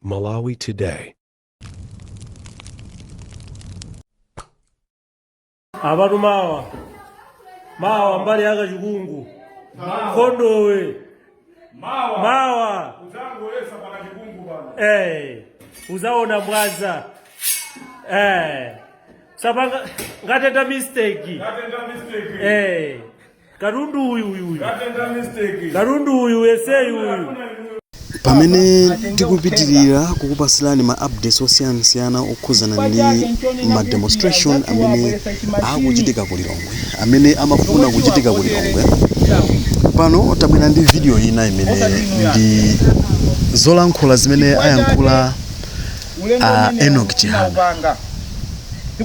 Malawi Today. Apatu mawa mawa mbali ya Kachikungu Khondowe Mawa. Mawa. Uzangoyesa pakachikungu pano. Uzaona bwaza sapanga ngatenda mistake. Ngatenda mistake. Katundu uyu uyu uyu. Ngatenda mistake. Katundu uyu eseyu uyu. Pamene tikupitirira kukupatsirani ma updates osiyanasiyana okhuzana ndi ma demonstration amene akuchitika ku Lilongwe, amene amafuna kuchitika ku Lilongwe, pano tabwera ndi video ina imene ndi zolankhula zimene ayankhula a Enoch Chihana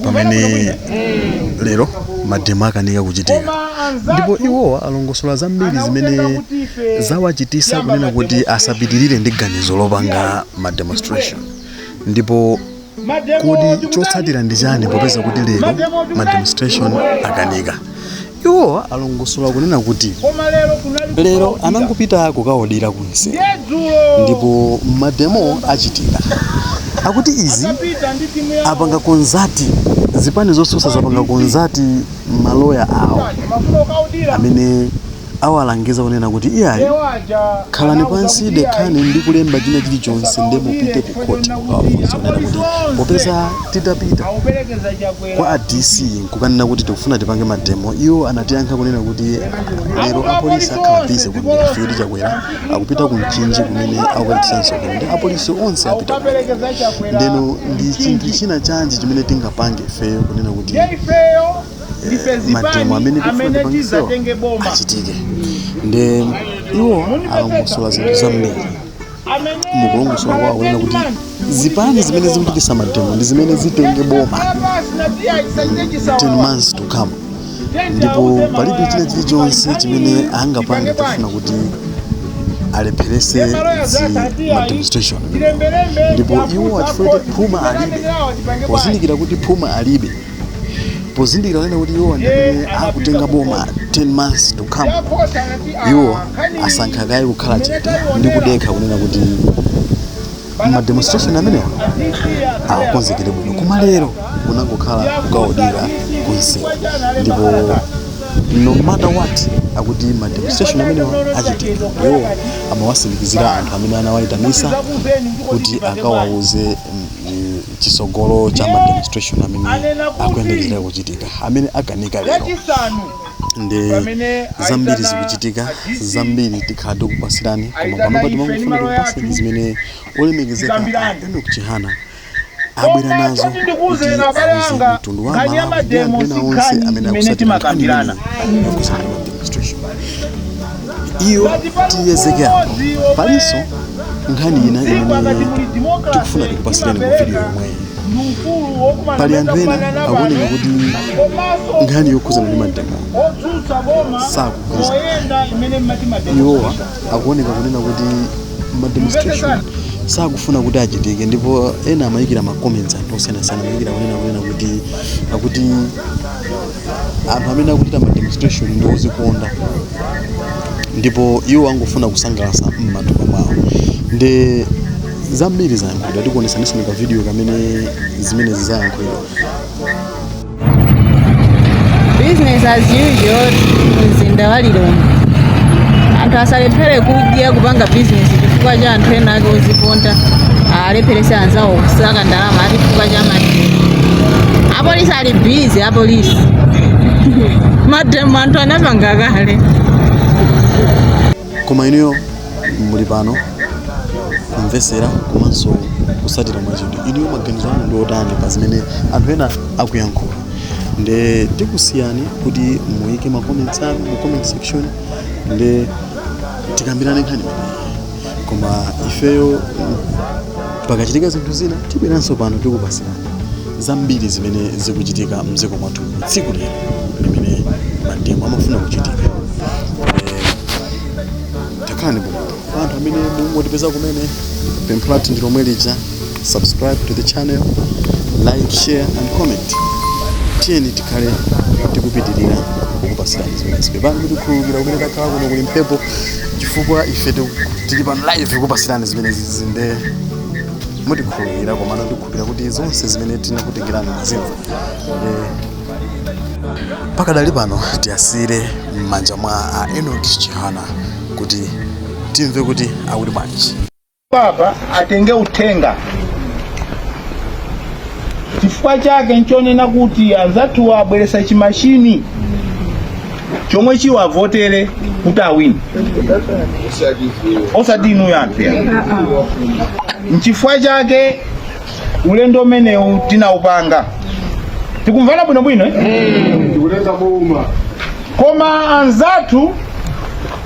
pamene lero mademo akanika kuchitika, ndipo iwowa alongosola zambiri zimene zawachitisa kunena kuti asapitirire ndi ganizo lopanga ma demonstration. Ndipo kodi chotsatira ndi chani popeza kuti lero ma demonstration akanika? Iwowa alongosola kunena kuti lero anangopita kukaodera kunsewu ndipo mademo achitika. Akuti izi apanga consult zipani zotsutsa, zapanga consult maloya awo amene awalangiza kunena kuti iyayi, khalani pansi, dekhani ndi kulemba china chilichonse, nde mupite ku khoti mukawafunsa kunena kuti popeza titapita kwa a DC nkukanena kuti tikufuna tipange mademo, iwo anatiyankha kunena kuti lero apolisi akhala busy kwambiri chifukwa Chakwera akupita ku Mchinji kumene akukachititsa msonkhano ndi apolisi onse apita kumeneko. Ndeno ndi chinthu china chanji chimene tingapange ifeyo kunena kuti mademo amene tikufuna tipangisewa achitike? Nde iwo alongosola zinthu zambiri mukulongosola kwawo kunena kuti zipani zimene zikuchitisa mademo ndi zimene zitenge boma 10 months to come, ndipo palibe china chilichonse chimene angapange pofuna kuti alepherese ma demonstration. Ndipo iwo achifukwa kuti phuma alibe, pozindikira kuti phuma alibe, pozindikira kunena kuti iwo ndi amene akutenga boma 10 months to come, iwo asankha kaye kukhala chete ndi kudekha kunena kuti ma demonstration amenewa akonzekere bwino. Koma lero kunangokhala kukaodera kunsewu, ndipo no matter what akuti ma demonstration amenewa achitika. Iwo amawasindikizira anthu amene anawayitanisa kuti akawauze chisogolo cha ma demonstration amene akuyembekezera kuchitika, amene akanika lero. Ndi zambiri zikuchitika, zambiri tikhala tikupasirani, koma panopa timangofuna tikupasirani zimene olemekezeka a Enoch Chihana abwera nazo kuti auze mtundu wa Malawi ndi anthu ena onse amene akusatira nkhani imeneyi yokhuzana ndi ma demonstration. Iyo tiyezeke apo. Palinso nkhani ina imene tikufuna tikupasireni mu video yomweyi. Pali anthu ena akuoneka kuti nkhani yokhuzana ndi mademo sakugwirizana. Iwowa akuoneka kunena kuti ma demonstration sakufuna kuti achitike, ndipo ena amayikira ma comments, anthu osiyanasiyana amayikira kunena kuti akuti anthu amene akuchita ma demonstration ndi ozikonda ndipo iwo angofuna kusangalatsa m'matumba mwawo. Ndi zambiri zayankhulidwa, tikuonesaninso ka video kamene zimenezi zayankhulidwa. Business as usual mzinda wa Lilongwe. Anthu asalephere kudya, kupanga business chifukwa cha anthu ena ake ozikonda alepherese anzawo kusaka ndalama ati chifukwa cha mademo. Apolisi ali busy, apolisi. Mademo anthu anapanga kale. Koma inuyo muli pano kumvesera komanso kusatira mwachidwi, inuyo maganizo anu ndi otani pa zimene anthu ena akuyankhula? Nde tikusiyani kuti muyike ma comments anu mu comment section nde tikambirane nkhani imeneyi. Koma ifeyo pakachitika zinthu zina tibweranso pano, tikupasirani zambiri zimene zikuchitika mdziko mwathu tsiku lero limene mademo amafuna kuchitika. Takhalani pomwepo. Kwa anthu amene mungotipeza kumene, pempho lathu ndi lomwe lija: subscribe to the channel, like, share and comment. Tiyeni tikhale tikupitirira kukupasirani zimenezi. Pepani kutikhululukira kumene takhala kuno kuli mphepo, chifukwa ife tili pano live kukupasirani zimenezi. Nde Mutikhululukira, komano ndikukhulupirira kuti zonse zimene tinakutengerani mwazimva. Pakadali pano tiyasire m'manja mwa a Enoch Chihana kuti timve kuti akuti bwanji. Papa atenge uthenga, chifukwa chake nchonena kuti anzathu abweresa chimashini chomwe chiwavotere kuti awine, osati inuyo anthu ya. Nchifukwa chake ulendo umenewu tinawupanga. Tikumvana bwinobwino, eh? Koma anzathu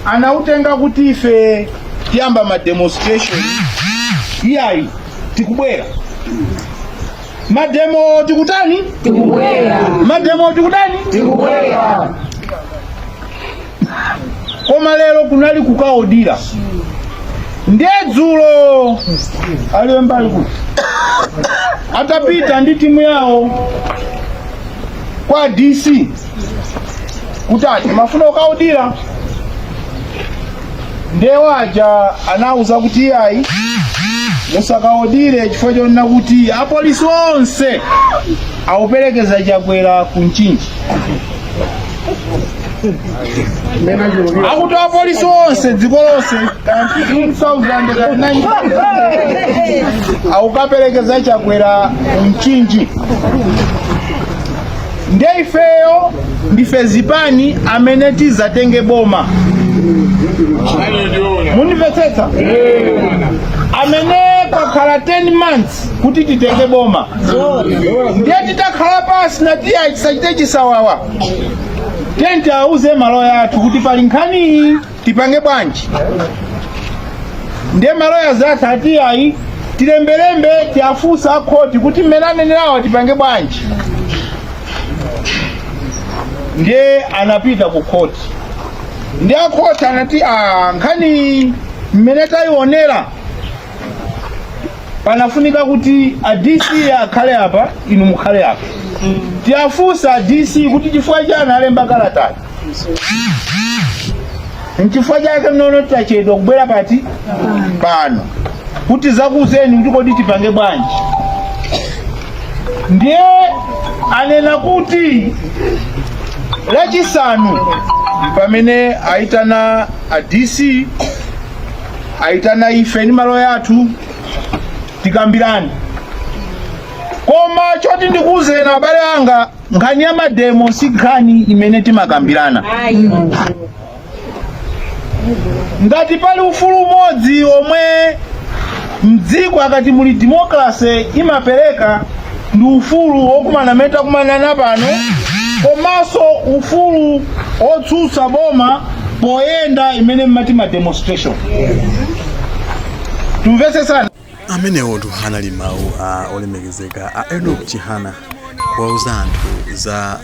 anautenga kuti ife tiyamba ma demonstration. Iyayi, tikubwera mademo. Tikutani? Tikubwera mademo. Tikutani? Tikubwera. Koma lero kunali kukaodira. Ndiye dzulo aliwe mbali kuti atapita ndi timu yawo kwa DC kuti ati mafuna kukaodira, ndiye waja anauza kuti iyayi, musakaodire, chifukwa chonena kuti apolisi onse auperekeza Chakwera ku Mchinji. Akuti apolisi onse dziko lonse, 15,000 9,000, aukaperekeza Chakwera ku Mchinji. Ndiye ifeyo ndife zipani amene tizatenge boma, mundimvetsetsa? Amene kwakhala 10 months kuti titenge boma. Ndiye titakhala pasi natiya tisachite chisawawa, tenti auze maloya athu kuti pali nkhani, tipange bwanji? Ndiye maloya zathu ati ayi, tilembelembe, tiafunsa akhoti kuti mmene anenerawo tipange bwanji. Ndiye anapita ku khoti, ndi akhoti anati a nkhani mmene tayionera panafunika kuti a DC akhale apa, inu mukhale apa, tiafunsa a DC kuti chifukwa chani alemba kalatayi. Nchifukwa chake mnono tachedwa kubwera pati pano kuti zakuuzeni kuti kodi tipange bwanji. Ndiye anena kuti Lachisanu pamene aitana a DC, aitana ife ndi maloya athu, tikambirane. Koma choti ndikuwuzeni abale anga, nkhani ya mademo si nkhani imene timakambirana. Ngati pali ufulu umodzi omwe mdziko akati muli democracy imapereka, ndi ufulu wokumana mmene takumanana pano, komanso ufulu otsutsa boma poyenda, imene mmati ma demonstration. Tumvetsetsana. Amenewotu anali mawu a olemekezeka a Enoch Chihana kuwauza anthu za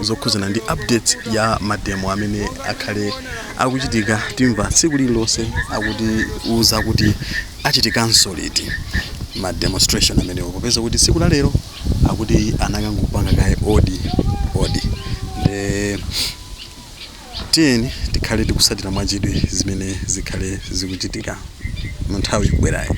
zokhuzana ndi update ya mademo amene akhale akuchitika. Timva tsiku lililonse akutiuza kuti achitikanso liti ma demonstration amenewo, popeza kuti tsiku la lero akuti anakangopanga kaye odi odi. Nde tiyeni tikhale tikusatira mwachidwi zimene zikhale zikuchitika mu nthawi ikubwerayi.